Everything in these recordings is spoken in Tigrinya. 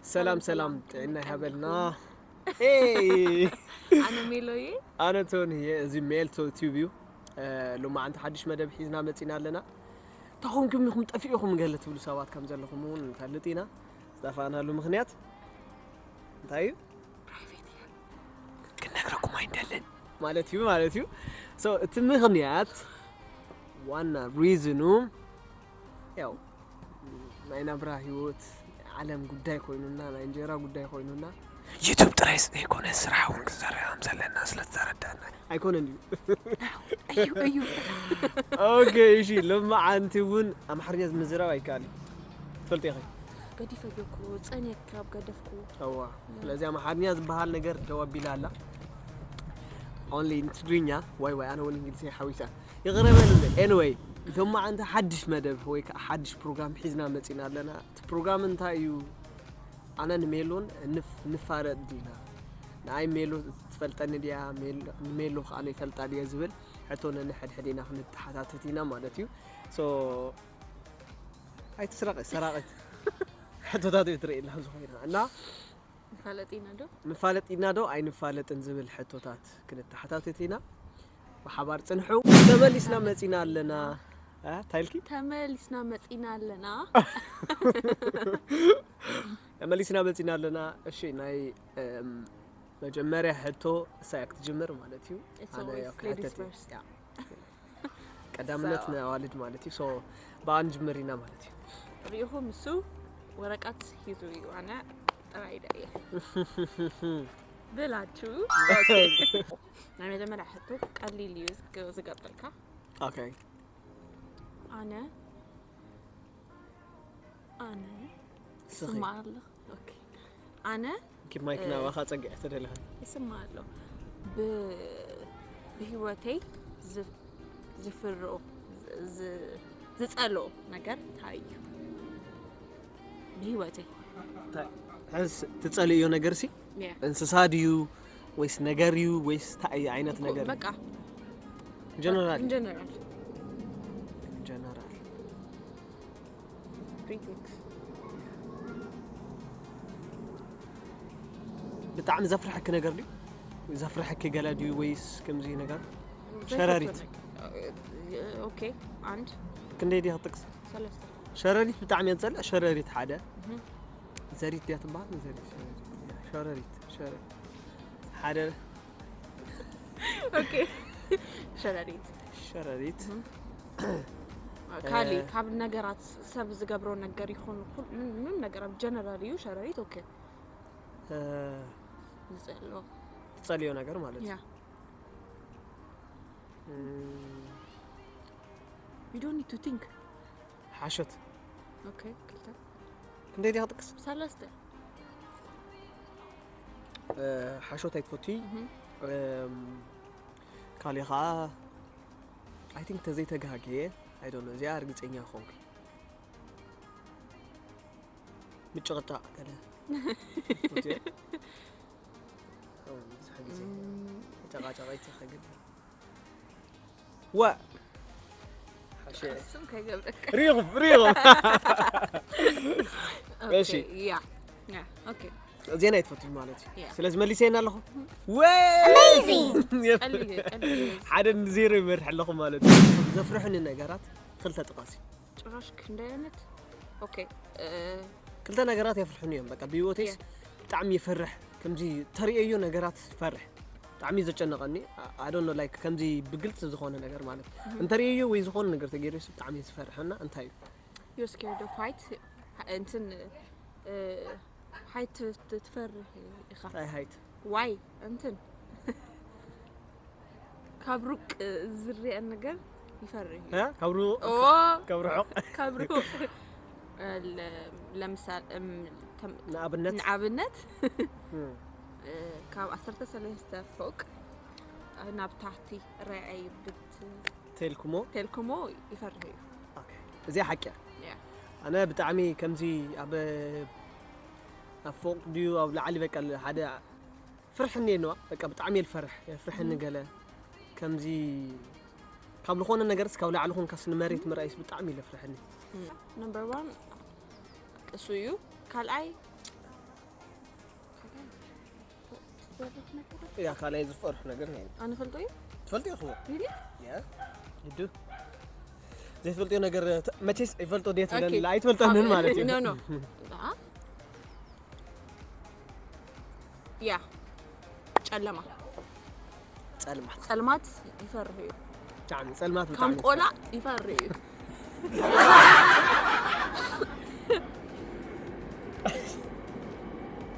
ሰላም ሰላም ሰላም ሰላም፣ ጥዕና ከመይ ይሃበልና። ቀኒኹም? ኤይ! ኣነ ሜሎዬ። ኣነ ቶኒ እየ። እዚ ሜልቶ ቲዩብ እዩ። እ፣ ሎማዓንቲ ሓድሽ መደብ ሒዝና መፂና ኣለና። እንታይ ኾንኩም ኢኹም ጠፊእኹም ገለ ትብሉ ሰባት ከም ዘለኹም እውን ንፈልጥ ኢና። ዝጠፋእናሉ ምኽንያት እንታይ እዩ? ፕራይቬት እያ። ክንነግረኩም ኣይንደልን ማለት እዩ ማለት እዩ። So እቲ ምኽንያት ዋና ሪዝኑ ያው ናይ ናብራ ህይወት ዓለም ጉዳይ ኮይኑና ናይ እንጀራ ጉዳይ ኮይኑና ዩቱብ ጥራይ ዘይኮነ ስራሕ እውን ክንሰርሕ ከም ዘለና ስለ ዝተረዳእና ኣይኮነን እዩ። እዩ እዩ። ኦኬ እሺ፣ ሎማዓንቲ እውን ኣምሓርኛ ምዝራብ ኣይከኣል እዩ። ትፈልጢ ኢኺ። ገዲፈ ጌርኩ ጸኒየካ ኣብ ገደፍኩ። እዋ ስለዚ ኣምሓርኛ ዝበሃል ነገር ደው ኣቢላ ኣላ። Only in ትግርኛ። ዋይ ዋይ፣ ኣነ እውን እንግሊዝኛ ሓዊሳ ይቕረ በሉለይ። Anyway ሎማዓንቲ ሓድሽ መደብ ወይ ከዓ ሓድሽ ፕሮግራም ሒዝና መፂና ኣለና። እቲ ፕሮግራም እንታይ እዩ? ኣነ ንሜሎን ንፍ- ንፋለጥ ዲና? ንኣይ ሜሎ ትፈልጠኒ ድያ? ሜሎ- ንሜሎ ከዓ ይፈልጣ ድየ ዝብል ሕቶ ነንሕድሕድ ኢና ክንተሓታተት ኢና ማለት እዩ። So ኣይትስረቂ ሰራቂት ሕቶታት እዩ ትርኢ ኣለኹ ዝኾይና እና ንፋለጥ ኢና ዶ? ንፋለጥ ኢና ዶ ኣይንፋለጥን ዝብል ሕቶታት ክንተሓታተት ኢና። ብሓባር ፅንሑ። ተመሊስና መፂና ኣለና። እ፣ እንታይ ኢልኪ? ተመሊስና መፂና ኣለና። ተመሊስና መፂና ኣለና። እሺ ናይ እም፣ መጀመርያ ሕቶ እሳ እያ ክትጅምር ማለት እዩ። It's ኣነ always ያው ladies ክሕተት እየ። first። ያ። ቀዳምነት So- ንኣዋልድ ማለት እዩ። So ብኣን ጅምር ኢና ማለት እዩ። ሪኢኹም እሱ ወረቀት ሒዙ እዩ፣ ኣነ ጥራይ ኢለ እየ ብላችሁ። ናይ መጀመርያ ሕቶ ቀሊል እዩ ዝግ- ዝገብረልካ። ኦኬ ኣነ ኣነ ስኺ ስማ ኣለኽ። ኦኬ ኣነ ኪብ ማይክ እ- ናባኻ ጸጊዐ ተደለኻ ይስማ ኣሎ። ብ- ብህይወተይ ዝ- ዝፍርኦ ዝ- ዝ- ዝጸልኦ ነገር እንታይ እዩ? ብህይወተይ ሕስ ትጸልእዮ ነገር ሲ ያ። እንስሳ ድዩ ወይስ ነገር እዩ ወይስ እንታይ ዓይነት ነገር በቃ ጀነራል in general ጀነራል pretty ብጣዕሚ ዘፍርሐኪ ነገር ድዩ ዘፍርሐኪ ገለ ድዩ ወይስ ከምዚ ነገር ሸረሪት ኦኬ። አንድ ክንደይ ድያ ክትጥቅስ ሰለስተ ሸረሪት ብጣዕሚ እየ ዝጸልእ ሸረሪት ሓደ እህ። ዘሪት ድያ ትበሃል ዘሪት ሸረሪት ሸረሪት ሸረሪት ሓደ ኦኬ ሸረሪት ሸረሪት ካሊ እ- ካብ ነገራት ሰብ ዝገብሮ ነገር ይኹን ኩል- ምን- ምንም ነገር ኣብ ጀነራል እዩ ሸረሪት ኦኬ እ፣ ዝጸሎ ትጸልዮ ነገር ማለት እዩ ያ እም፣ you don't need to think ሓሾት ኦኬ ክልተ ክንደይ ድያ ክጥቅስ ሰለስተ እ፣ ሓሾት ኣይትፈቱ እህ። ካሊእ ከዓ ኣይ ቲንክ ተዘይተጋግየ ኣይ ዶንት ኖ እዚኣ ርግፀኛ ኾንኩ ምጭቕጫቕ ገለ ትፈትዮ? ኣው፣ ብዙሕ ግዜ እም፣ ተጨቃጨቀይቲ ከግድ ወ ሓሸ ስም ከይገብረካ ሪኹም ሪኹም ኦኬ እሺ። ያ ያ ኦኬ ዜና ይትፈትሽ ማለት እዩ ያ። ስለዚ መሊሰና ኣለኹ ወይ ቀሊል ቀሊል ሓደ ንዜሮ ይመርሕ ኣለኹ ማለት እዩ ዘፍርሕኒ ነገራት ክልተ ጥቃሲ ጭራሽ ክንደይ ዓይነት ኦኬ እ፣ ክልተ ነገራት የፍርሕኒ እዮም በቃ ብህይወተይስ ያ። ብጣዕሚ ይፈርሕ ከምዚ ተርእየዮ ነገራት ይፈርሕ ብጣዕሚ ዘጨነቀኒ ኣዶኖ ላይክ ከምዚ ብግልፂ ዝኾነ ነገር ማለት እንተርእየዮ ወይ ዝኾነ ነገር ተገይሩስ ብጣዕሚ ዝፈርሕ እና እንታይ እዩ you're scared of height እንትን እ፣ height ትፈርህ ኢኻ እንታይ ሃይት ዋይ እንትን ካብ ሩቅ ዝርአ ነገር ይፈርህ እዩ እ? ካብ ሩ ኦ ካብ ርሑቕ ካብ ሩቅ እ፣ ለ- ለምሳሌ እም፣ ከም- ንኣብነት ንኣብነት እም፣ እ፣ ካብ ዓሰርተ ሰለስተ ፎቅ ናብ ታሕቲ ረኣይ ብት ተልኩሞ ተልኩሞ ይፈርህ እዩ ኦኬ። እዚኣ ሓቂ እያ ያ ኣነ ብጣዕሚ ከምዚ ኣብ ኣብ ፎቅ ድዩ ኣብ ላዕሊ በቃ ሓደ ፍርሕኒ ነዋ በቃ ብጣዕሚ እየ ዝፈርሕ የፍርሐኒ ገለ ከምዚ ካብ ዝኾነ ነገርስ ካብ ላዕሊ ኮንካስ ንመሬት ምርኣይስ ብጣዕሚ እዩ ዘፍርሐኒ ነምበር ዋን እሱ እዩ ካልኣይ ያ ካልኣይ ዝፈርሑ ነገር ናይ ኣነ ፈልጦ እዩ ትፈልጥዮ ክሞ ሪሊ ያ ግዱ ዘይፈልጥዮ ነገር ተ- መቼስ ይፈልጦ ድየ ትብለኒ ኣይትፈልጠንን ማለት እዩ ኖ ኖ ያ ጨለማ ጸልማት ጸልማት ይፈርህ እዩ ብጣዕሚ ጸልማት ከም ብጣዕሚ ቆላ ይፈርህ እዩ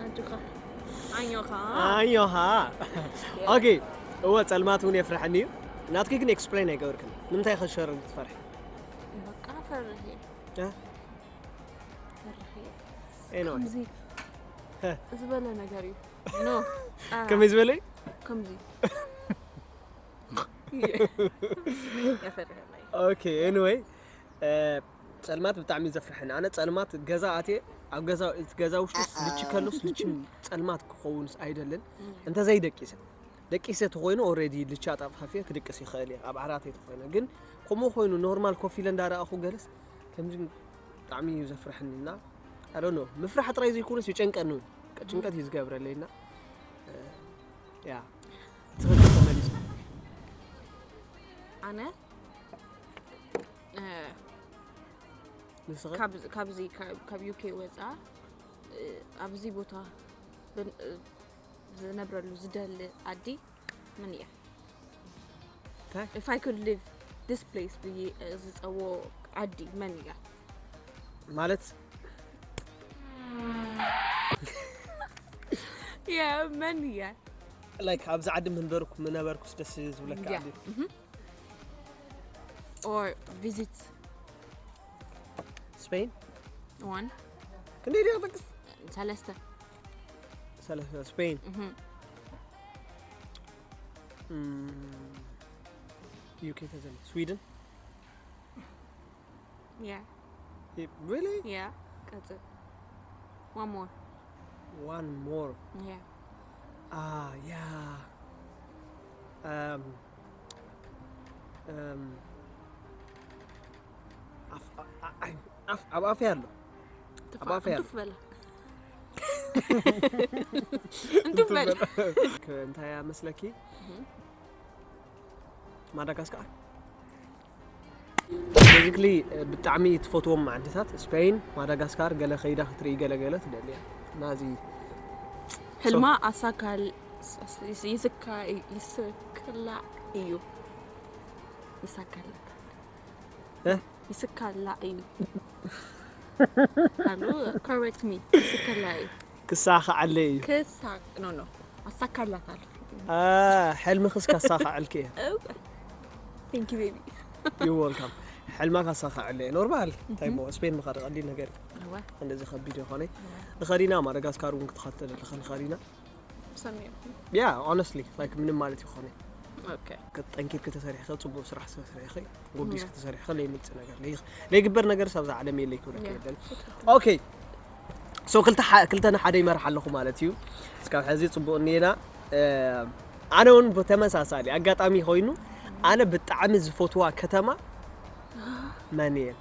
ኣጆኻ ኣጆኻ ኣዮሃ ኦኬ እወ ጸልማት እውን የፍርሐኒ እዩ ናትኪ ግን ኤክስፕሌን ኣይገብርክን ንምንታይ ከሸር ትፈርሒ በቃ ፈርህ እዩ እ? ፈርህ እዩ ኤኒዌይ ከምዚ ዝበለ ነገር እዩ ኖ ከመይ ዝበለ ከምዚ ያፈርህ ኦኬ ኤኒዌይ ጸልማት ብጣዕሚ እዩ ዘፍርሐኒ ኣነ ጸልማት ገዛ ኣትየ ኣብ ገዛ እቲ ገዛ ውሽጢስ ልቺ ከሎስ ልቺ ጸልማት ክኸውንስ ኣይደልን እንተዘይ ደቂሰ ደቂሰ ተኮይኑ ኦልሬዲ ልቻ ጣፍሓፍየ ክድቅስ ይኽእል እየ ኣብ ዓራተይ ተኮይነ ግን ከምኡ ኮይኑ ኖርማል ኮፍ ኢለ እንዳረኣኹ ገለስ ከምዚ ብጣዕሚ እዩ ዘፍርሐኒ እና ኣዶኖ ምፍራሕ ጥራይ ዘይኮነስ ይጨንቀኒ እውን ጭንቀት እዩ ዝገብረለይ እና ያ ትኽክል ተመሊሱ ኣነ እ፣ ንስኸ ካብ- ካብዚ ካብ- ካብ ዩኬ ወፃ እ፣ ኣብዚ ቦታ ብን- እ፣ ዝነብረሉ ዝደሊ ዓዲ ምን እያ እንታይ if I could live this place ብዬ እ፣ ዝፀዎ ዓዲ መን እያ ማለት ያ መን እያ ላይክ ኣብዚ ዓዲ ምንበርኩ ምነበርኩስ ደስ ዝብለካ ያ ዓዲ እህ። or visit ስፔን one ክንደይ ድያ ጠቅስ ሰለስተ ሰለስተ ስፔን እህ። ዩኬ ተዘኒ ስዊድን ያ ሪሊ ያ ቀፅል one more ዋን ሞር ያ Ah, yeah. Um, um, af, af, af, af, af, af, ትፋ- af, af, እንትፍ በላ እንትፍ በላ እንታይ እያ መስለኪ ማዳጋስካር ቤዚክሊ ብጣዕሚ ትፈትዎም ዓድታት ስፔን ማዳጋስካር ገለ ከይዳ ክትርኢ ገለገለ ትደልያ ናዚ ሕልማ ኣሳካል ይስካ ይስክላ እዩ ይሳካላታ እ? ይስካላ እዩ ኣሉ correct me ይስካላ እዩ ክሳኸዓለ እዩ ክሳ no no ኣሳካላታል አ፣ ሕልምኽስ ካሳኸዐልክ እየ thank you baby ዩ ወልካም ሕልማ ካሳኸዐለ እየ ኖርማል እንታይ ሞ ስፔን ምኻድ ቀሊል ነገር እዩ። እወ እንደዚ ከቢድ ይኾነ ንኸዲና ማዳጋስካር እውን ክትኸተል ኣለኸ ንኸዲና ሰሚዑ ያ ኦነስትሊ ላይክ ምንም ማለት ይኾነ okay ጠንኪርክ ተሰሪሕኸ ፅቡቅ ስራሕ ተሰሪሕኸ ጎቢስክ ተሰሪሕኸ ለይምፅእ ነገር ለይኽ- ለይግበር ነገር ኣብዛ ዓለም የለይ ክብለክ Yeah. የለን ኦኬ ሶ ክልተ ሓ- ክልተ ንሓደ ይመርሕ ኣለኹ ማለት እዩ እስካብ ሕዚ ፅቡቅ እኒና ኣነ እውን ብተመሳሳሊ ኣጋጣሚ ኮይኑ ኣነ ብጣዕሚ ዝፈትዋ ከተማ መን እየን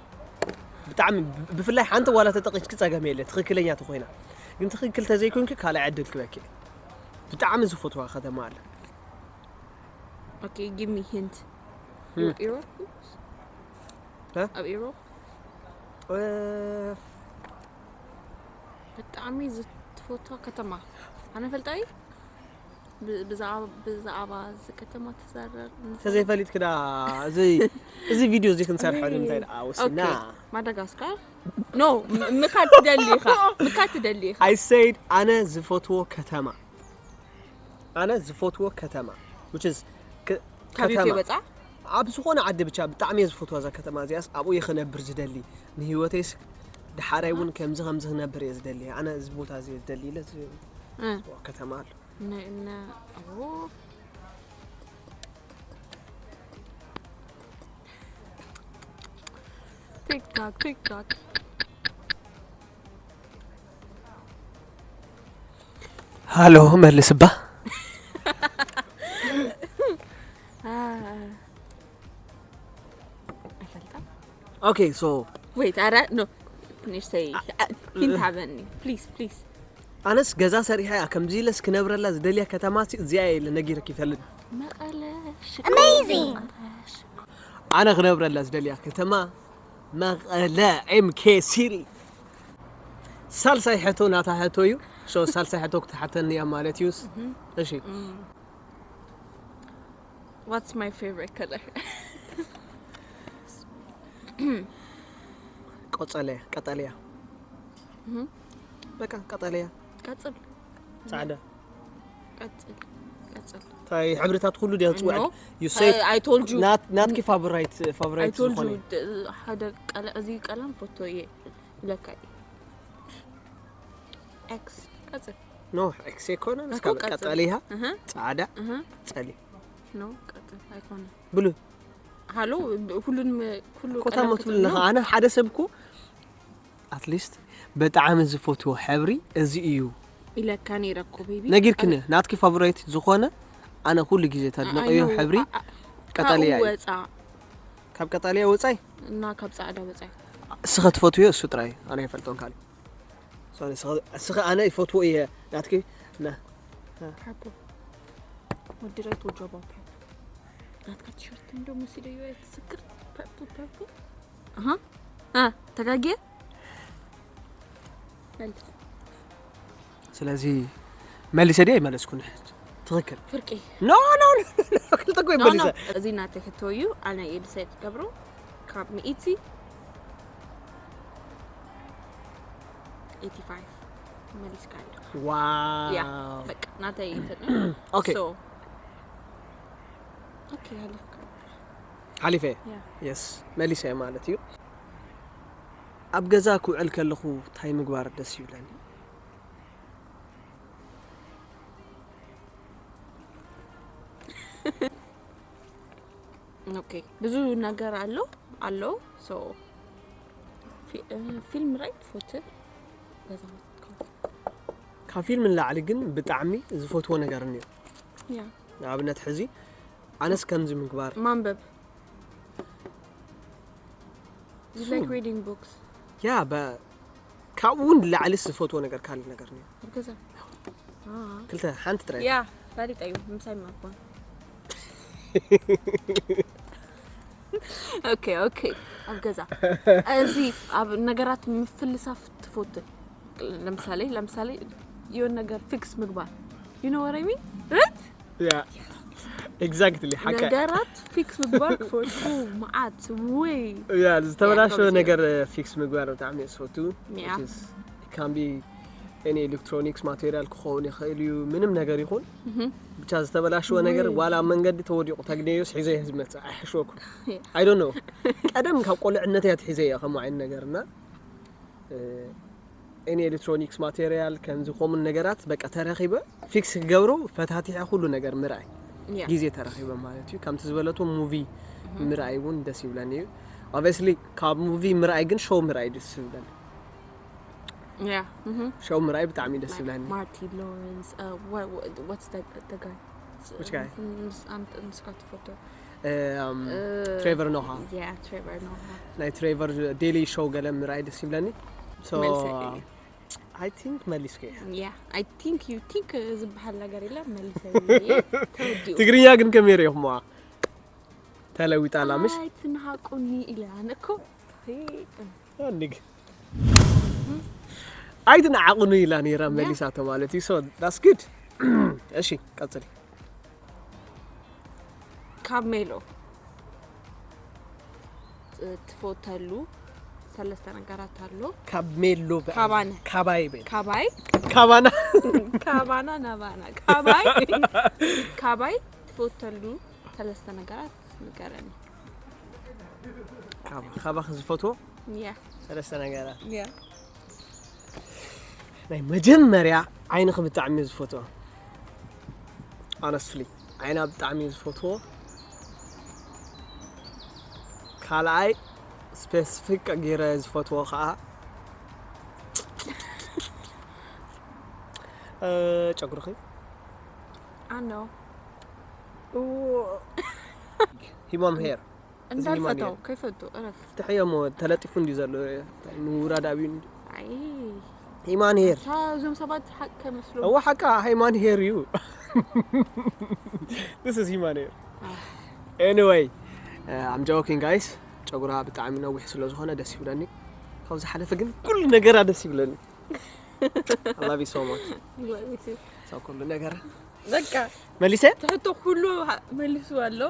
ብጣዕሚ ብ- ብፍላይ ሓንቲ ዋላ ተጠቂስኪ ፀገም የለ ትኽክለኛ ተኮይና ግን ትኽክል ተዘይኮንኪ ካልኣይ ዕድል ክበኪ ብጣዕሚ ዝፈትዋ ከተማ ኣለ okay give me hint Hmm. Europe Huh? ኣብ Europe ብጣዕሚ ዝትፈትዋ ከተማ ኣነ ፈልጣይ ብዛዕባ እዚ ከተማ ትዛረብ ተዘይፈሊጥክ ዳ እዚ እዚ ቪድዮ እዚ ክንሰርሐሉ እንታይ ደኣ ወሲና ማዳጋስካር no ምካድ ትደሊ ኢኻ ምካድ ትደሊ ኢኻ I said ኣነ ዝፈትዎ ከተማ ኣነ ዝፈትዎ ከተማ which is ካብ ዩኬ ወፃ ኣብ ዝኾነ ዓዲ ብቻ ብጣዕሚ እየ ዝፈትዋ እዛ ከተማ እዚኣስ ኣብኡ እየ ክነብር ዝደሊ ንህይወተይስ ድሓራይ እውን ከምዚ ከምዚ ክነብር እየ ዝደሊ ኣነ እዚ ቦታ እዚ እየ ዝደሊ ኢለ ዝፈትዎ ከተማ ኣሎ ቲክቶክ ቲክቶክ ሃሎ መልስባ ኣይፈልጣ okay so wait ኣረ no finish say hint ሃበኒ please please ኣነስ ገዛ ሰሪሐ እያ ከምዚ ኢለስ ክነብረላ ዝደልያ ከተማ ሲ- እዚኣ እየ ኢለ ነጊረክ ይፈልጥ። መቐለ Amazing! ኣነ ክነብረላ ዝደልያ ከተማ መቐለ ኤምኬ ሲሪ። ሳልሳይ ሕቶ ናታ ሕቶ እዩ። ሶ ሳልሳይ ሕቶ ክትሓተኒ እያ ማለት እዩስ። እሺ What's my favorite color? ቆጸለያ ቀጠልያ በቃ ቀጠልያ ቀጽል ጻዕዳ ቀጽል ቀጽል ታይ ሕብርታት ኩሉ ድያ ጽውዕ No. you say I told you. ናት ናትኪ ፋቮራይት I ፋቮራይት told ዝኾነ you. ድ- ሓደ ቀለ እዚ ቀለም ፎቶ እየ ለካ ኤክስ ቀጽል no ኤክስ ኮነ እኮ ቀጽል። ቀጠልያ እህ ጻዕዳ እህ ጸሊ no ቀጽል ኣይኮነ ብሉ ሃሎ ሁሉንም ኩሉ ኮታ ቀለም ሞት ክትብል ብለኻ ነው? ኣነ ሓደ ሰብ እኮ ኣትሊስት ብጣዕሚ ዝፈትዎ ሕብሪ እዚ እዩ ኢለካ ነይረ እኮ ቤቢ ነጊርክኒ ናትኪ ፋቮራይት ዝኾነ ኣነ ኩሉ ግዜ ተድንቀዮ ሕብሪ ቀጠልያ እዩ ወፃ ካብ ቀጠልያ ወፃይ እና ካብ ፃዕዳ ወፃ እስኸ ትፈትዮ እሱ ጥራይ ኣነ ይፈልጦን ካልእ ሶሪ እስኸ ኣነ ይፈትዎ እየ ናትኪ ና ፐርፕል ወዲ ራይት ወጆባ ፐርፕል ናትካ ቲሸርት እንደሞ ሲደዮ ትስክር ፐርፕል ፐርፕል ኣሃ አ ተጋጌ መልስ ስለዚ መሊሰ ድያ ይመለስኩ ንሕት ትኽክል ፍርቂ ኖ ኖ ኖ፣ ክልተ እኮ ኖ ኖ ይመሊሰ እዚ ናተይ ሕቶ እዩ ኣነ እየ ዲሳይድ ገብሮ ካብ ሚእቲ ኤቲ ፋይቭ መሊስካ ኣለካ ያ ዋው በቃ ናተይ እንትን ኦኬ ሶ ኦኬ ሓሊፍካ ሓሊፈ ያ የስ መሊሰ ማለት እዩ ኣብ ገዛ ክውዕል ከለኹ እንታይ ምግባር ደስ ይብለኒ ኦኬ ብዙ ነገር ኣሎ ኣሎ ሶ ፊ- እ፣ ፊልም ራይት ፎቶ ገዛ ካብ ፊልም ንላዕሊ ግን ብጣዕሚ ዝፈትዎ ነገር እኒኦ ያ ንኣብነት ሕዚ ኣነስ ከምዚ ምግባር ማንበብ You like reading books ያ በ ካብኡ እውን ንላዕሊ ዝፈትዎ ነገር ካልእ ነገር እኒኦ ኣብ ገዛ ክልተ ሓንቲ ጥራይ ያ ፈሊጠ እዩ ምሳይ ማኳን ኦኬ ኦኬ ኣብ ገዛ እዚ ኣብ ነገራት ምፍልሳፍ ትፈቱ ለምሳሌ ለምሳሌ የሆን ነገር ፊክስ ምግባር you know what I mean right ያ ኤግዛክትሊ ሓቀ ነገራት ፊክስ ምግባር ክፈቱ መዓት ወይ ያ ዝተበላሸወ Yeah, ነገር ፊክስ ምግባር ብጣዕሚ እየ ዝፈቱ Yeah. ካምቢ ን ኤሌክትሮኒክስ ማቴሪያል ክኸውን ይኽእል እዩ ምንም ነገር ይኹን ብቻ ዝተበላሸወ ነገር ዋላ ኣብ መንገዲ ተወዲቑ ተግደዮስ ሒዘ እየ ዝመፅእ ኣይሕሸኩም ኣይ ዶንት ኖ ቀደም ካብ ቆልዕነት እያ ትሒዘ እያ ከምኡ ዓይነት ነገር እና ን ኤሌክትሮኒክስ ማቴሪያል ከምዚ ኮሙን ነገራት በቃ ተረኺበ ፊክስ ክገብሮ ፈታቲሐ ኩሉ ነገር ምርኣይ ያ ግዜ ተረኺበ ማለት እዩ ከምቲ ዝበለቶ ሙቪ ምርኣይ እውን ደስ ይብለኒ እዩ ኦብስሊ ካብ ሙቪ ምርኣይ ግን ሾው ምርኣይ ደስ ይብለኒ ያ mhm ሾው ምርኣይ ብጣዕሚ ደስ ይብለኒ Martin Lawrence uh, what, what what's that the guy Which guy? ንስካ ትፈቶ ትሬቨር ኖሃ yeah Trevor Noah ናይ ትሬቨር ዴሊ ሾው ገለ ምርኣይ ደስ ይብለኒ መልሰ እዩ። I think መሊስከ yeah I think you think ዝበሃል ነገር የለ መልሰ ተወዲኡ ትግርኛ ግን ከመይ ሪኢኹምዋ ተለዊጣ ኣላ ምሽ ኣይትንሃቁኒ ኢለ ኣነ እኮ ኣንግ ኣይትንዓቑኒ ኢላ ነይራ መሊሳቶ ማለት እዩ so that's good እሺ ቀፅል ካብ ሜሎ ትፈተሉ ሰለስተ ነገራት ኣሎ ካብ ሜሎ በ- ካባነ። ካባይ በ- ካባይ ካባና ካባና ናባና ካባይ ካባይ ትፈተሉ ሰለስተ ነገራት ንገረኒ ካባ ካባ ዝፈትዎ ያ ሰለስተ ነገራት ያ ናይ መጀመርያ ዓይንኺ ብጣዕሚ እየ ዝፈትዎ honestly ዓይና ብጣዕሚ እየ ዝፈትዎ ካልኣይ ስፔሲፊክ ገይረ ዝፈትዎ ከዓ እ፣ ጨጉርኺ ኣኖ ሂማም ሄር እንዳልፈተው ይማን ከይፈቱ እረፍ ትሕዮ ሞ ተለጢፉ እንዲ ዘሎ ምውራድ ኣብዩ እንዲ ኣይ Human hair. እታ እዞም ሰባት ሓቂ ከመስሉ እዋ ሓቃ human hair እዩ። This is human hair. Anyway, I'm joking guys. ጨጉራ ብጣዕሚ ነዊሕ ስለ ዝኾነ ደስ ይብለኒ። ካብ ዝሓለፈ ግን ኩሉ ነገራ ደስ ይብለኒ። I love you so much. ይግባእ። ሳብ ኩሉ ነገር በቃ መሊሰ ትሕቶ ኩሉ ሃ- መሊሱ ኣሎ።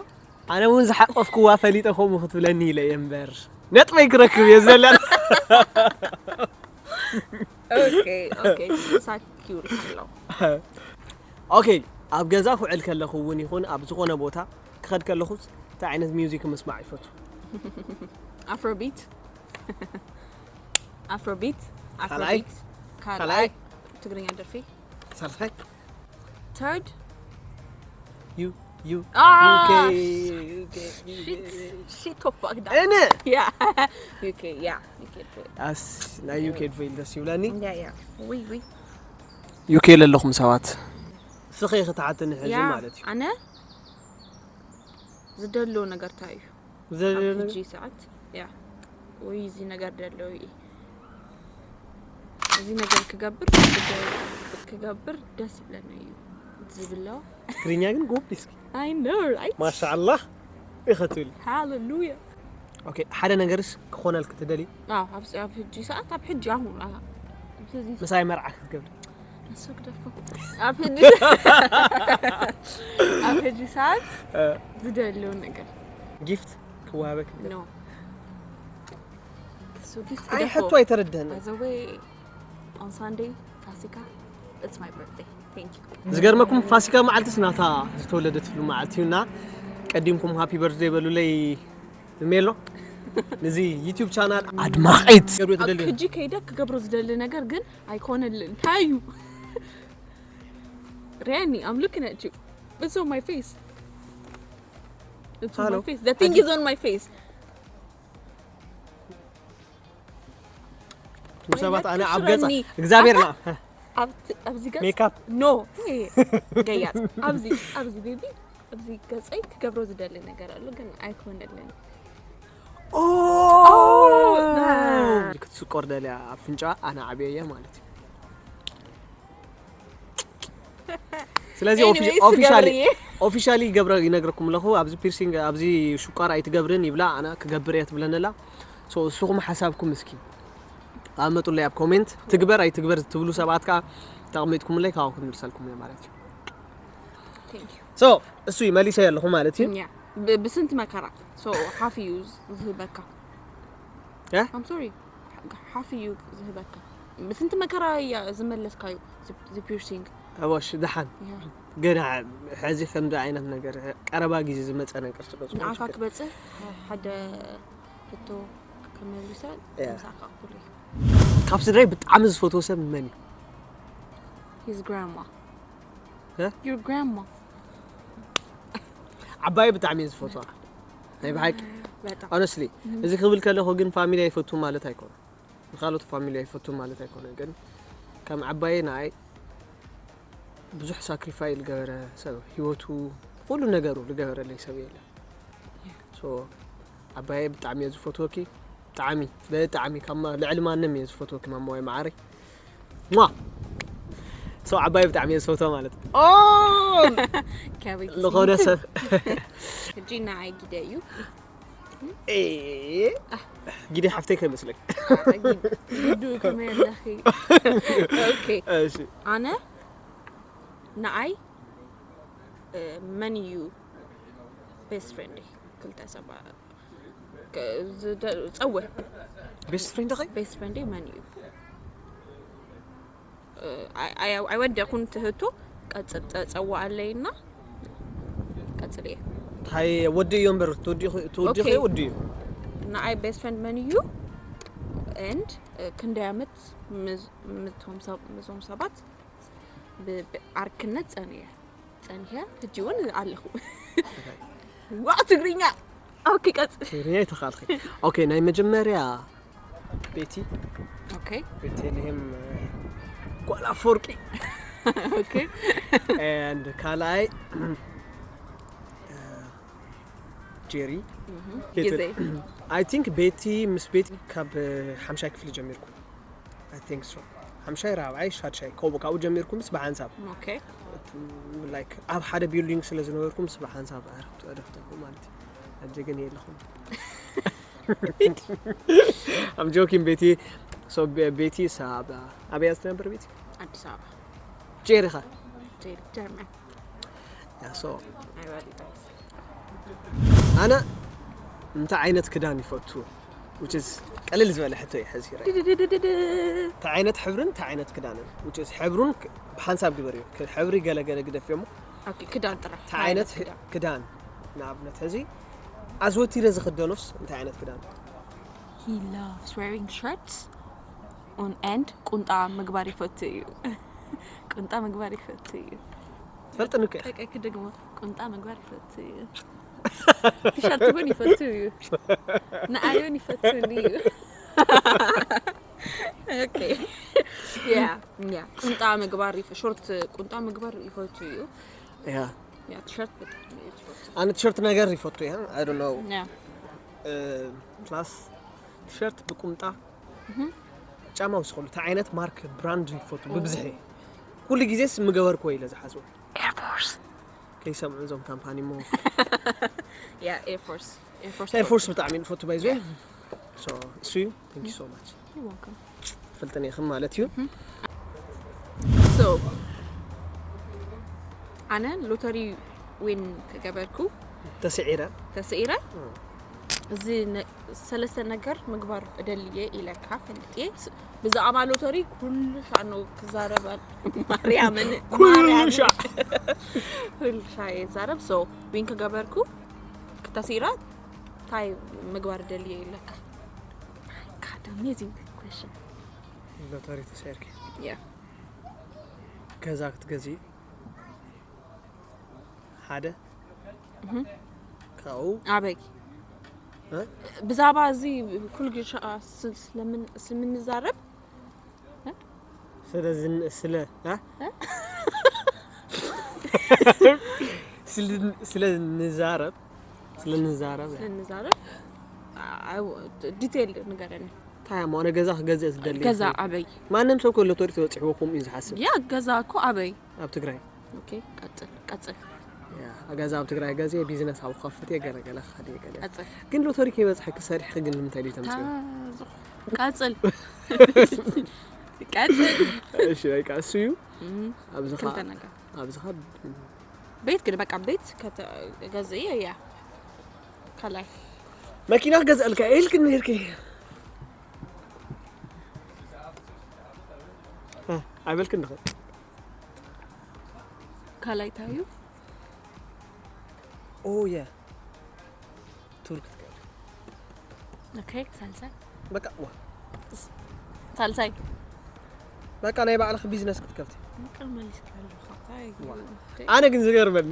ኣነ እውን ዝሓቆፍክዋ ፈሊጠ ከምኡ ክትብለኒ ኢለ እየ እምበር ነጥበይ ክረክብ እየ ዘለና። Okay okay ሳኪውል ኣሎ። Okay ኣብ ገዛ ክውዕል ከለኹ እውን ይኹን ኣብ ዝኾነ ቦታ ክኸድ ከለኹስ እንታይ ዓይነት ሚውዚክ ምስማዕ ይፈቱ? Afrobeat Afrobeat ካልኣይ? Afrobeat ካልኣይ ትግርኛ ደርፊ ሳልሳይ third ዩ ዩ Ah, UK shit shit of fuck that እነ yeah UK yeah UK ኣስ ናይ UK ድፈይል ደስ ይብለኒ። yeah yeah oui oui UK ለለኹም ሰባት ስኸ ክትሓትኒ ሕዚ yeah ማለት እዩ። ኣነ ዝደሎ ነገር እንታይ እዩ? ዘለ- ኣብ ሕጂ ሰዓት ያ ወይ እዚ ነገር ደሎ እዩ እዚ ነገር ክገብር ክገብር ደስ ይብለኒ እዩ ዝብሎ። ትግርኛ ግን ጎቢስኪ I know right ማሻኣላህ ኢኸትብል። ሃሌሉያ። Okay ሓደ ነገርስ ክኾነልክ ትደሊ? ኣብ ኣብ ሕጂ ሰዓት ኣብ ሕጂ ኣሁን ምሳይ መርዓ ክትገብሪ? ኣሶግደፎ ኣብ ሕጂ ኣብ ሕጂ ሰዓት ዝደልዮ ነገር ጊፍት ክወሃበክ no so gift ኣይ ግደፎ። ሕቶ ኣይተረድህን። By the way on Sunday ፋሲካ it's my birthday. Thank you. ዝገርመኩም ፋሲካ መዓልትስ ናታ ዝተወለደትሉ መዓልቲ እዩና ቀዲምኩም ሃፒ በርዝደይ በሉለይ። ንሜሎ ነዚ ዩቲዩብ ቻናል ኣድማቂት ገብሩ ኣብ ትደልዩ ሕጂ ከይደ ክገብሮ ዝደሊ ነገር ግን ኣይኮነልን። እንታይ እዩ? Rani, I'm looking at you. It's on my face. It's on Hello. my face. The thing is on my face. ሰባት ኣነ ኣብ ኣይለክፍለኒ። ገጻ እግዚኣብሔር ና ኣብ ኣብዚ ገጽ ሜካፕ no ገያት ኣብዚ ኣብዚ ቤቢ ኣብዚ ገጸይ ክገብሮ ዝደሊ ነገር ኣሎ ግን ኣይኮነልን። ኦ ና። ክትስቆር ደልያ ኣፍንጫ ኣነ ዓብየየ ማለት እዩ። ስለዚ Anyways, ኦፊሻሊ ገብርዬ። ኦፊሻሊ ገብረ ይነግረኩም ኣለኹ ኣብዚ ፒርሲንግ ኣብዚ ሽቋር ኣይትገብርን ይብላ ኣነ ክገብር እየ ትብለንላ። So እስኹም ሓሳብኩም እስኪ ኣመጡለይ ኣብ ኮሜንት ትግበር ኣይትግበር ትብሉ ሰባት ከዓ ተቐሚጥኩምለይ ካብኡ ክንምልሰልኩም እየ ማለት እዩ። Thank you. So እሱ እዩ መሊሰ ኣለኹ ማለት እዩ። Yeah. ብ- ብስንት መከራ so ሓፍ እዩ ዝህበካ እ? I'm sorry ሓፍ እዩ ዝህበካ ብስንት መከራ እያ ዝመለስካዩ the piercing ኣዋሽ ደሓን yeah ገና ሕዚ ከምዚ ዓይነት ነገር ቀረባ ግዜ ዝመፀ ነገር ስለ ዝኾነ ንዓኻ ችግር ክበፅእ ሓደ ሕቶ ከመልሰ Yeah. ምሳኻ እኩል እዩ ካብ ስድራይ ብጣዕሚ ዝፈትዎ ሰብ መን እዩ? his grandma እ? your grandma ዓባይ ብጣዕሚ እየ ዝፈትዋ ናይ ብሓቂ በጣም honestly እዚ ክብል ከለኹ ግን ፋሚሊ ኣይፈቱ ማለት ኣይኮነ ንካልኦት ፋሚሊ ኣይፈቱ ማለት ኣይኮነ ግን ከም ዓባየ ንኣይ ብዙሕ ሳክሪፋይ ዝገበረ ሰብ ህይወቱ ኩሉ ነገሩ ዝገበረለይ ሰብ የለ so ዓባየ ብጣዕሚ እየ ዝፈትወኪ ብጣዕሚ ብጣዕሚ ካብ ማ- ልዕሊ ማንም እየ ዝፈትወኪ ማማዋይ መዓረይ ሟ so ዓባየ ብጣዕሚ እየ ዝፈትዋ ማለት ከበይ ዝኾነ ሰብ ሕጂ ንዓይ ጊደ እዩ ጊደ ሓፍተይ ከይመስለክ ግዱ ከመይ ኣለኺ okay እሺ ኣነ ንዓይ እ፣ መን እዩ ቤስት ፍሬንድ ክልተ ሰባ ጸወ ቤስት ፍሬንድ ኸይ ቤስት ፍሬንድ መን እዩ እ፣ ኣይ- ኣይ- ኣይወደኹን ትህቶ ቀጽል ጸ- ጸዋኣለይና ቀጽል እየ እንታይ ወዲ እዩ እምበር ትወዲ ትወዲ Okay. ኸይ ወዲ እዩ ንዓይ ቤስት ፍሬንድ መን እዩ and ክንደይ ዓመት ምስ- ምስቶም ሰብ- ምስቶም ሰባት ብ- ብዓርክነት ጸኒሐ ጸኒሐ ሕጂ እውን ኣለኹ ዋ ትግርኛ okay ቀጽል ትግርኛ ይተኻልኺ okay ናይ መጀመርያ ቤቲ okay ቤተልሔም ጓል ኣፈወርቂ okay and ካልኣይ ጄሪ ግዜ I think ቤቲ ምስ ቤቲ ካብ ሓምሻይ ክፍሊ ጀሚርኩ I think so ሓምሻይ ራብዓይ ሻድሻይ ከምኡ ካብኡ ጀሚርኩምስ ብሓንሳብ Okay. like ኣብ ሓደ building ስለ ዝነበርኩምስ ብሓንሳብ ዕረፍቲ ዕረፍቲ ማለት እዩ። ሕጂ ግን የለኹም። I'm joking ቤቲ። So ቤቲ ሳብ ኣበይ እያ ትነብር ቤቲ? ኣዲስ ኣበባ ጄሪኻ ጀርመን። ያ so ኣይባል ይባል። ኣነ እንታይ ዓይነት ክዳን ይፈቱ? Which is ቀልል ዝበለ ሕቶ እዩ ሕዚ ራይ። እንታይ ዓይነት ሕብርን እንታይ ዓይነት ክዳንን? Which is ሕብሩን ክ- ብሓንሳብ ግበር እዩ። ክ- ሕብሪ ገለ ገለ ግደፍ እሞ Okay, ክዳን ጥራሕ እንታይ ዓይነት ክዳን። ክዳን ንኣብነት ሕዚ ኣዘወቲረ ዝኽደኖስ እንታይ ዓይነት ክዳን? He loves wearing shirts on and ቁንጣ ምግባር ይፈቱ እዩ። ቁንጣ ምግባር ይፈቱ እዩ። ትፈልጥኒ እኮ ኢኻ። ቀቀ ክደግሞ ቁንጣ ምግባር ይፈቱ እዩ። ቲሸርት እውን ይፈቱ እዩ። ንኣዮን ይፈቱኒ እዩ። Okay. Yeah, yeah. ቁንጣ ምግባር ይፈ- ሾርት ቁንጣ ምግባር ይፈቱ እዩ። ያ Yeah, ቲሸርት ብጣዕሚ እዩ ዝፈቱ። ኣነ ቲሸርት ነገር ይፈቱ እየ። I don't know Yeah. plus ቲሸርት ብቁምጣ ጫማ ውስኸሉ እንታይ ዓይነት ማርክ ብራንድ ይፈቱ ብብዝሒ ኩሉ ግዜስ ምገበርኩ ኢለ ዝሓስቡ Air Force. ከይሰምዑ እዞም ካምፓኒ ሞ Yeah, Air Force. Air Force. ኤር ፎርስ ብጣዕሚ ንፈቱ ባይዞ so እሱ እዩ thank you so much You're welcome. ፈልጥን ኢኽም ማለት እዩ። So ኣነ ሎተሪ ዊን ከገበርኩ ተስዒረ ተስዒረ እዚ ነ- ሰለስተ ነገር ምግባር እደልየ ኢለካ ፈልጥየ። ስ- ብዛዕባ ሎተሪ ኩሉ ሻዕ ነው ክዛረብ። ማርያምን ኩሉ ማርያምን። ሻዕ። ኩሉ ሻዕ ይዛረብ። So ዊን ከገበርኩ ክተስዒረ እንታይ ምግባር እደልየ ኢለካ? God, amazing question. ሎተሪ ተሰዒርኪ Yeah. ገዛ ክትገዚ ሓደ ካብኡ ኣበይ እ? ብዛዕባ እዚ ኩሉ ግዜ ሻ- ስ- ስለምን- ስለምንዛረብ ስለ ዝን- ስለ እ? እ? ስለ- ስለ ንዛረብ ስለ ንዛረብ እ? ስለንዛረብ ዲቴል ንገረኒ። እንታይ እሞ ኣነ ገዛ ክገዝእ ዝደሊ ገዛ ኣበይ? ማንም ሰብ ከሎ ሎተሪ ተበፂሕዎ ከምኡ እዩ ዝሓስብ ያ ገዛ እኮ ኣበይ? ኣብ ትግራይ Okay, ቀጽል ቀጽል ያ፣ ገዛ ኣብ ትግራይ ገዜ ቢዝነስ ኣብ ከፍት ገለገለ ሓደ ገለ ቀጽል። ግን ሎተሪ ከይበፅሐ ክሰርሕ ግን ንምንታይ ድዩ ተምፅዮ ታዞ ቀጽል ቀጽል። እሺ በቃ እሱ እዩ እም፣ ኣብዚ ክልተ ኸ- ነገር ኣብዚ ኸ- ቤት ግን በቃ ቤት ከተገዘየ እያ ካልኣይ መኪና ክገዝአልካ ኢልክን ነርኪ ኣይበልክን ድኸ ካልኣይ ታዩ ኦ የ ቱር ክትገብር Okay, ሳልሳይ በቃ ዋ ሳልሳይ በቃ ናይ ባዕልኺ ቢዝነስ ክትከፍቲ በቃ መሊስካ ኣለኻ። እንታይ ዋ። ኣነ ግን ዝገርመኒ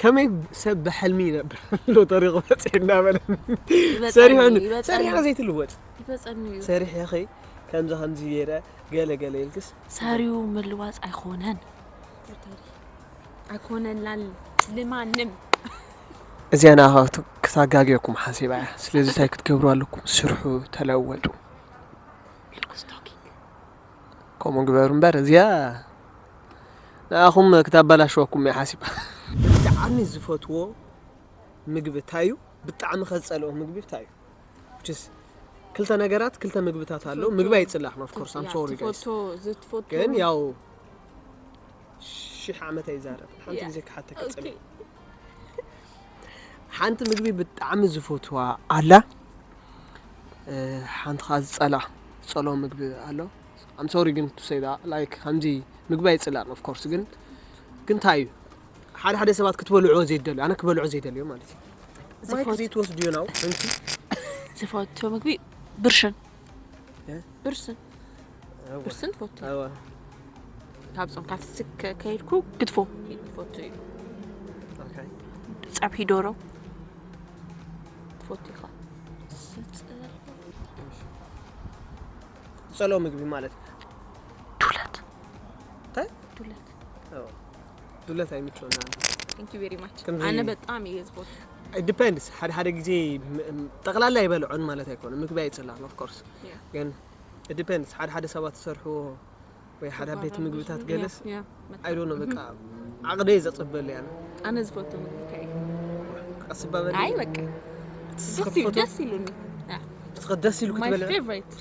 ከመይ ሰብ ብሕልሚ ይነብር ሎተሪ ክበፅሕ እናበለ ይበፀኒ፣ ሰሪሖ ይበፀኒ። ሰሪሖ ዘይትልወጥ ይበፀኒ እዩ። ሰሪሕ ያኸይ ከምዚ ከምዚ ገይረ ገለ ገለ ኢልክስ ሰሪው ምልዋፅ ኣይኮነን። ኣይኮነላን ልማንም። እዚኣ ንኣኻ ክት- ክታጋግየኩም ሓሲባ እያ ስለዚ እንታይ ክትገብሩ ኣለኩም ስርሑ ተለወጡ Looks talking. ከምኡ ግበሩ እምበር እዚኣ ንኣኹም ክታበላሸወኩም እያ ሓሲባ ብጣዕሚ ዝፈትዎ ምግቢ እንታይ እዩ ብጣዕሚ ከዝፀልኦ ምግቢ እንታይ እዩ Just ክልተ ነገራት ክልተ ምግብታት ኣለዉ ምግቢ ኣይፅላእን of course I'm sorry guys ዝትፈቶ ዝትፈቶ ግን ያው ሽሕ ዓመት ኣይዛረብ ሓንቲ Yeah. ግዜ ክሓተካ ፀኒሑ Okay. ሓንቲ ምግቢ ብጣዕሚ ዝፈትዋ ኣላ እ፣ ሓንቲ ከዓ ዝፀላ ዝፀልኦ ምግቢ ኣሎ I'm sorry ግን to say that like ከምዚ ምግቢ ኣይፅላእን of course ግን ግን እንታይ እዩ ሓደ ሓደ ሰባት ክትበልዕዎ ዘይደልዩ ኣነ ክበልዖ ዘይደልዮ ማለት እዩ ማይክ ዝፈት- ዘይትወስድዮ ናው እንኪ ዝፈቶ ምግቢ ብርሽን እ? ብርስን እወ። ብርስን ትፈቱ እወ። ካብ ጾም ካብ ፍስክ ከይድኩ ክትፎ ይፈቱ እዩ Okay. ጸብሒ ዶሮ ትፈቱ ኢኻ ዝፀልኦ ምግቢ ማለት ዱለት እንታይ ዱለት እወ። ዱለት ኣይምቸወና Thank you very much ከምዚ- ኣነ በጣም እየ ዝፈቱ It depends ሓደ ሓደ ግዜ ም- ም- ጠቕላላ ይበልዖን ማለት ኣይኮነ ምግቢ ኣይፅላን of course Yeah. ግን it depends ሓደ ሓደ ሰባት ዝሰርሕዎ ወይ ሓደ ቤት ምግብታት ገለስ I don't know በቃ ዓቕደይ ዘጽበለ ያለ ኣነ ዝፈቱ ምግቢ እንታይ እዩ? ቀስባበለ ኣይ በቃ ደስ ይሉ ደስ ይሉኒ። ደስ ይሉ ክትበለ ፌቨሪት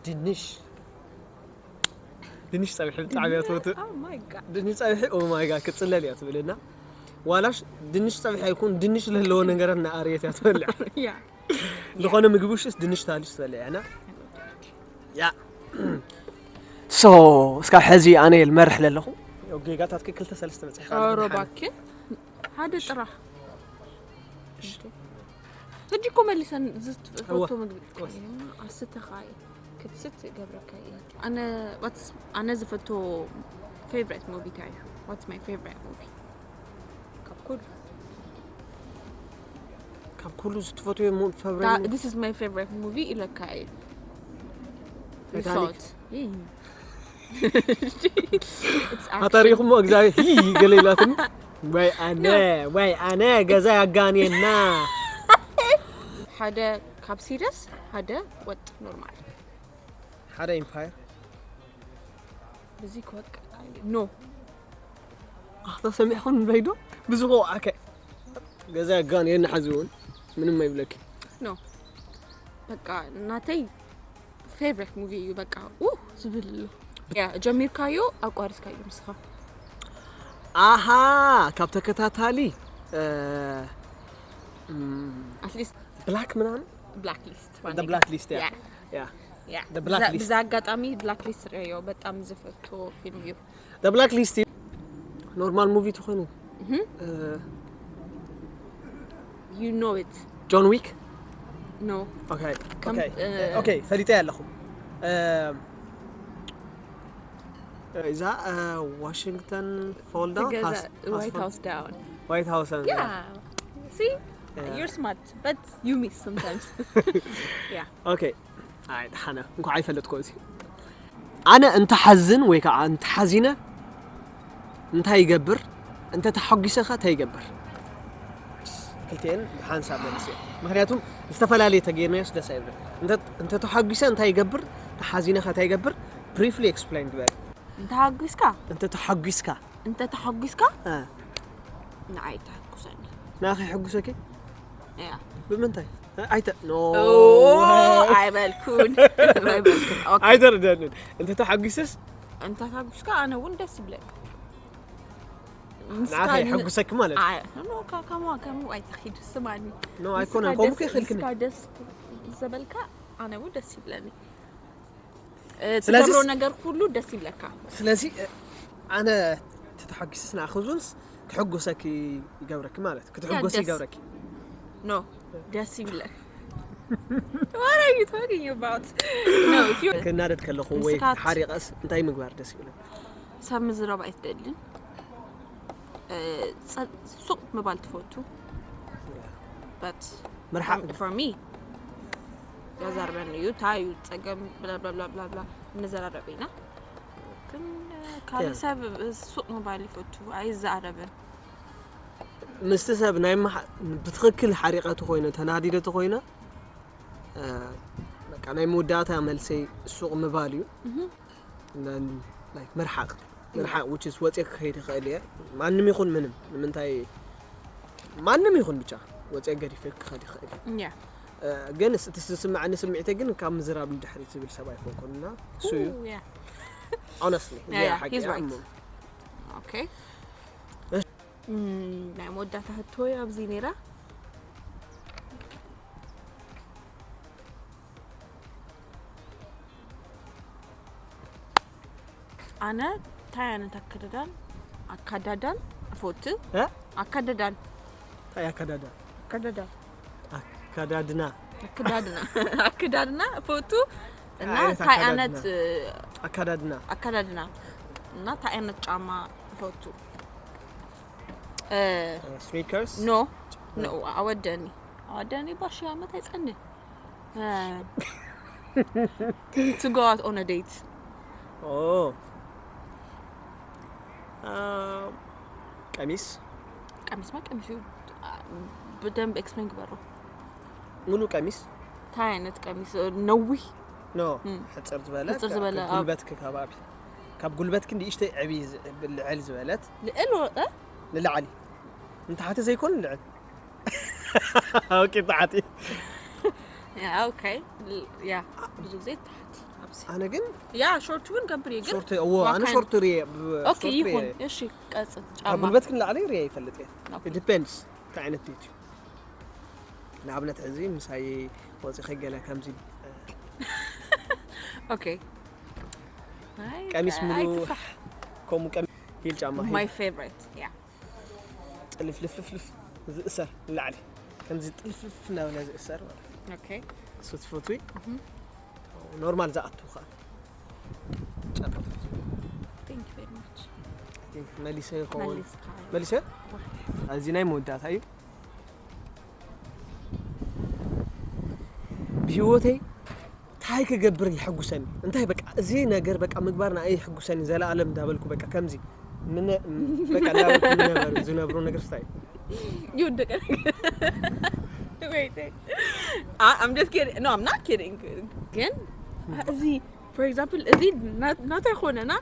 ድንሽ ድንሽ ጸብሒ ብጣዕሚ እያ ትፈቱ Oh my god ድንሽ ጸብሒ oh my god ክትጽለል እያ ትብልና ዋላሽ ድንሽ ጸብሒ ኣይኩን ድንሽ ለለዎ ነገራት እናኣርየት እያ ትበልዕ yeah ዝኾነ ምግቢ ውሽስ ድንሽ ታልሽ ትበልዕ ያና ያ ሶ እስካብ ሕዚ ኣነ ልመርሕ ለለኹ ጌጋታት ክልተ ሰለስተ በፅሕካ ኣለኹ። ሮባክ ሓደ ጥራሕ ሕጂ እኮ መሊሰን ዝትፈቶ ምግቢ ኣስተኻየ ክትስት ገብረካ እየ ኣነ what's ኣነ ዝፈቶ favorite movie እንታይ እዩ what's my favorite movie ካብ ኩሉ ካብ ኩሉ ዝትፈትዮ ሙ- ፋብሬት this is my favorite movie ኢለካ እየ Titanic። It's action. ኣታሪኹሞ እግዚኣብሔር ሂ ገለ ኢላትኒ ወይ ኣነ ወይ ኣነ ገዛ ያጋንየና ሓደ ካብ ሲሪየስ ሓደ ወጥ ኖርማል ሓደ ኢምፓየር ብዚ ክወቅ ኖ ኣኽታ ሰሚዕኹም ንበይዶ ብዝኾ ኣከ ገዛ ያጋንየና ሓዚ እውን ምንም ኣይብለኪ ኖ በቃ ናተይ favorite movie እዩ በቃ ኡ ዝብል ያ ጀሚርካዮ ኣቋሪስካዮ ምስኻ ኣሃ ካብ ተከታታሊ at least ብላክ ምናምን black list The Black List ያ ያ The Black List ብዛ ኣጋጣሚ ብላክ ሊስት ሪዮ በጣም ዝፈቶ ፊልም እዩ The Black List ኖርማል ሙቪ ትኾኑ you know it ጆን ዊክ no okay ከም- okay እ- okay ፈሊጠ ያለኹ እዛ ዋሽንግተን ፎልዳ ትገዛ White House down ዋይት ሃውስ yeah see Yeah. you're smart but you miss sometimes yeah okay ኣይ ደሓነ እንኳዕ ኣይፈለጥኮ እዚ ኣነ እንተሓዝን ወይ ከዓ እንተሓዚነ እንታይ ይገብር እንተ ተሓጒሰ ኸ እንታይ ይገብር ክልቲኤን ብሓንሳብ መልስ ምክንያቱም ዝተፈላለየ ተገይርናዮስ ደስ ኣይብልን እንተ ተሓጒሰ እንታይ ይገብር ተሓዚነ ኸ እንታይ ይገብር briefly explain ግበር እንተ ሓጒስካ እንተ ተሓጒስካ እንተ ተሓጒስካ እ፣ ንዓይ ተሓጉሰኒ ንኣኸ ይሕጉሰኪ ያ ብምንታይ ኣይተ ኖ ኣይበልኩን ኣይበልኩን okay ኣይተረዳንን እንተ ተሓጒሰስ እንተ ተሓጒስካ ኣነ እውን ደስ ይብለኒ ንኣኸ ይሕጉሰኪ ማለት እዩ ከማ ከሙ ኣይተኪድ ስማኒ ኖ ኣይኮነን ከምኡ ከይክልክኒ ንስካ ደስ ዘበልካ ኣነ እውን ደስ ይብለኒ ስለዚህ- ትገብሮ ነገር ኩሉ ደስ ይብለካ ስለዚ ኣነ ተተሓጒስስ ንኣኸ ዙንስ ክሕጉሰኪ ይገብረኪ ማለት ክትሕጎሲ ደስ- ይገብረኪ ኖ ደስ ይብለክ What are you talking about? No, if you ክናደድ ከለኹ ወይ ንስኻት- ሓሪቐስ እንታይ ምግባር ደስ ይብለኪ ሰብ ምዝራብ ኣይትደልን እ፣ ጸ- ሱቕ ምባል ትፈቱ but ምርሓቕ for me ያዛርበኒ እዩ እንታይ እዩ ፀገም ብላብላብላብላ እንዘራረብ ኢና ግን ካልእ ሰብ ሱቕ ምባል ይፈቱ ኣይዘራረብን ምስቲ ሰብ ናይ መሓ- ብትኽክል ሓሪቐ ተኾይነ ተናዲደ ተኾይነ እ፣ በቃ ናይ መወዳእታ መልሰይ ሱቕ ምባል እዩ እህ። And then, like, ምርሓቕ ምርሓቕ which is ወፂአ ክኸይድ ይኽእል እየ ማንም ይኹን ምንም ንምንታይ ማንም ይኹን ብቻ ወፂአ ገዲፈ ክኸድ ይኽእል እየ Yeah. እ፣ ግን ስ- እቲ ዝስምዓኒ ስምዒተይ ግን ካብ ምዝራብ ንድሕሪት ዝብል ሰብ ኣይኮንኩን እና እሱ እዩ Ooh, yeah. honestly Yeah, yeah, ሓቂ he's እያ right. እሞ። Okay. እም፣ ናይ መወዳእታ ሕቶይ ኣብዚ ነይራ ኣነ እንታይ ዓይነት ኣከዳዳን ኣካዳዳን እፎቱ እ? ኣካዳዳን እንታይ ኣከዳዳ ኣካዳዳን ኣከዳድና ኣክዳድና ኣክዳድና እፎቱ እና ዓይነት እንታይ ዓይነት ኣከዳድና ኣካዳድና እና እንታይ ዓይነት ጫማ እፎቱ ስኒከርስ ኖ ኖ ኣወደኒ ኣወደኒ ባሺ ዓመት ኣይፀኒ to go out on a date ቀሚስ ቀሚስማ ቀሚስ እዩ ብደንብ explain ግበሮ ሙሉ ቀሚስ እንታይ ዓይነት ቀሚስ ነዊህ ኖ እም። ሕፅር ዝበለ ሕፅር ዝበለ፣ ጉልበት ከባቢ ካብ ጉልበትኪ ንእሽተይ ዕብይ ዝ- ልዕል ዝበለት ልዕል ወጠ ንላዕሊ፣ ንታሕቲ ዘይኮነ ልዕል። ኦኬ፣ ታሕቲ። ያ ኦኬ። ያ ብዙ ግዜ ታሕቲ ኣብዚ ኣነ ግን ያ ሾርት እውን ገብር እየ ግን ሾርት እዎ ኣነ ዋካን- ሾርት ርየ ኦኬ ይሁን። እሺ ቀጽል። ካብ ጫማ ጉልበትኪ ንላዕሊ ርየ ይፈልጥ እየ። ኦኬ። It depends እንታይ ዓይነት ድዩ? ንኣብነት ሕዚ ምሳይ ወፂኺ ገለ ከምዚ ኦኬ። ኣይ፣ ቀሚስ ኣይ፣ ሙሉ ክፋሕ። ከምኡ ቀሚስ ሂል ጫማ ሂል My favorite። ያ ጥልፍልፍልፍልፍ ዝእሰር ንላዕሊ ከምዚ ጥልፍልፍ እናበለ ዝእሰር ማለት እዩ። ኦኬ። እሱ ትፈትዊ ኖርማል ዝኣቱ ከዓ ጫማ ትፈትዊ? Thank you very much። መሊሰ ይኸውን መሊስካ። መሊሰ እዚ ናይ መወዳእታ እዩ። ብህይወተይ እንታይ ክገብር ይሕጉሰኒ እንታይ በቃ እዚ ነገር በቃ ምግባር ንኣይ ይሕጉሰኒ ዘለኣለም እንዳበልኩ በቃ ከምዚ ምነ- በቃ እንዳበልኩ ዝነበሩ ዝነብሩ ነገር ስታይ ይወደቀ። Wait. I- I'm just kidding. No, I'm not kidding. ግን እዚ for example እዚ ና- ናታይ ኾነና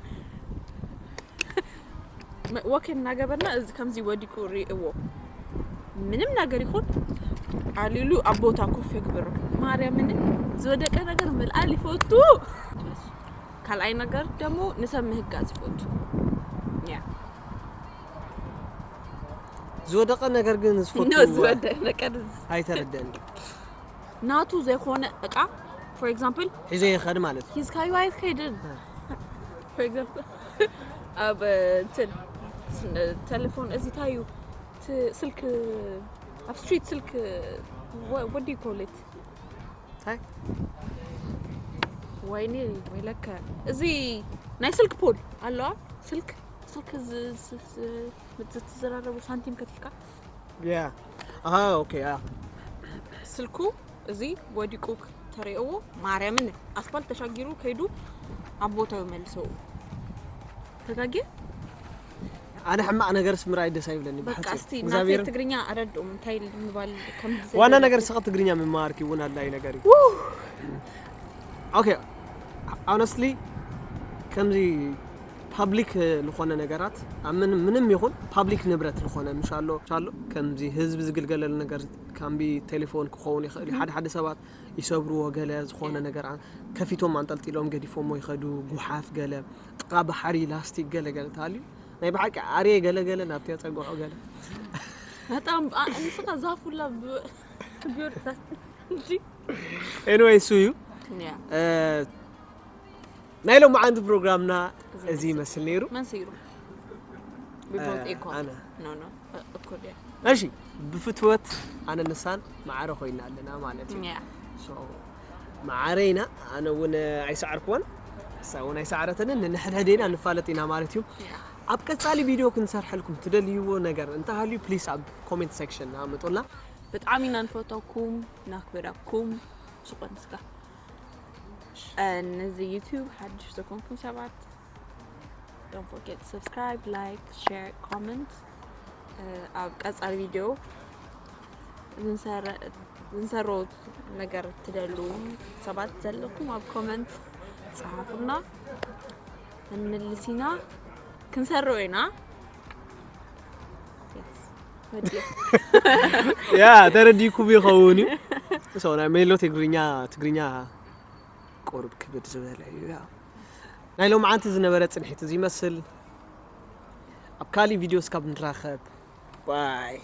ወክ እናገበርና እዚ ከምዚ ወዲቁ ርእዎ ምንም ነገር ይኹን ኣሊሉ ኣብ ቦታ ኮፍ የግብሮ። ማርያምን ዝወደቀ ነገር ምልኣል ይፈቱ። ካልኣይ ነገር ደግሞ ንሰብ ምህጋዝ ይፈቱ። ያ ዝወደቀ ነገር ግን ዝፈቱ No፣ ዝወደቀ ነገር ኣይተረደኒ። ናቱ ዘይኮነ እቃ for example ሒዞ ይኸድ ማለት እዩ። ሒዝካዩ ኣይትከይድን። For example ኣብ እንትን ቴሌፎን እዚ ታዩ ስልክ ኣብ ስትሪት ስልክ what do you call it? እንታይ ወይኔ ወይለከ እዚ ናይ ስልክ ፖል ኣለዋ ስልክ ስልክ ዝ- ዝ- ዝ- ትዘራረቡ ሳንቲም ከፊልካ ያ ኣሃ ኦኬ ያ ስልኩ እዚ ወዲቁ ተሪእዎ ማርያምን ኣስፋልት ተሻጊሩ ከይዱ ኣብ ቦታው መልሰው ተጋጌ ኣነ ሕማቕ ነገር ስምራይ ደስ ኣይብለኒ በቃ ብሓጺሩ። እስቲ እናተይ እግዚኣብሔር ትግርኛ ኣረድኦም እንታይ ምባል ከም ዋና ነገር ስኸ ትግርኛ ምምሃርኪ እውን ኣድላይ ነገር እዩ። ኦኬ honestly ከምዚ ፓብሊክ ዝኾነ ነገራት ኣብ ምን- ምንም ይኹን ፓብሊክ ንብረት ዝኾነ ምሻሎ ሻሎ ከምዚ ህዝቢ ዝግልገለሉ ነገር ካምቢ ቴሌፎን ክኸውን ይኽእል እዩ። ሓደ ሓደ ሰባት ይሰብርዎ ገለ ዝኾነ ነገር ኣ- ከፊቶም ኣንጠልጢሎም ገዲፎሞ ይኸዱ ጉሓፍ ገለ ጥቓ ባሕሪ ላስቲክ ገለ ገለ ተሃልዩ ናይ ብሓቂ ኣርየ ገለ ገለ ናብቲ ኣፀግዖ ገለ በጣም ንስኻ ዛፉላ ቢወርታት anyway እሱ እዩ። ያ እ፣ ናይ ሎማዓንቲ ፕሮግራምና እዚ ይመስል ነይሩ። መን ስይሩ እ፣ ኣነ ኖ ኖ እኮ ድያ እሺ ብፍትወት ኣነ ንሳን ማዕረ ኮይና ኣለና ማለት እዩ። ያ So ማዕረ ኢና ኣነ እውን ኣይሰዓርኩዎን እሳ እውን ኣይሰዓረተንን ንንሕድሕድ ኢና ንፋለጥ ኢና ማለት እዩ። ያ ኣብ ቀጻሊ ቪድዮ ክንሰርሐልኩም ትደልይዎ ነገር እንተሃልዩ ፕሊስ ኣብ ኮሜንት ሴክሽን ኣምጡልና። ብጣዕሚ ኢና ንፈተኩም ናክብረኩም ስቆን ስጋ ነዚ ዩቲዩብ ሓድሽ ዝኾንኩም ሰባት don't forget subscribe like share comment ኣብ ቀጻሊ ቪድዮ ዝንሰሮ ነገር ትደሉ ሰባት ዘለኩም ኣብ ኮመንት ጸሓፉና ክንምልስ ኢና ክንሰሮ ኢና ያ ተረዲኩም ይኸውን እዩ ሰው ናይ ሜሎ ትግርኛ ትግርኛ ቁርብ ክብድ ዝበለ እዩ ያ ናይ ሎምዓንቲ ዝነበረ ፅንሒት እዚ ይመስል ኣብ ካሊእ ቪድዮ እስካብ ንራኸብ ባይ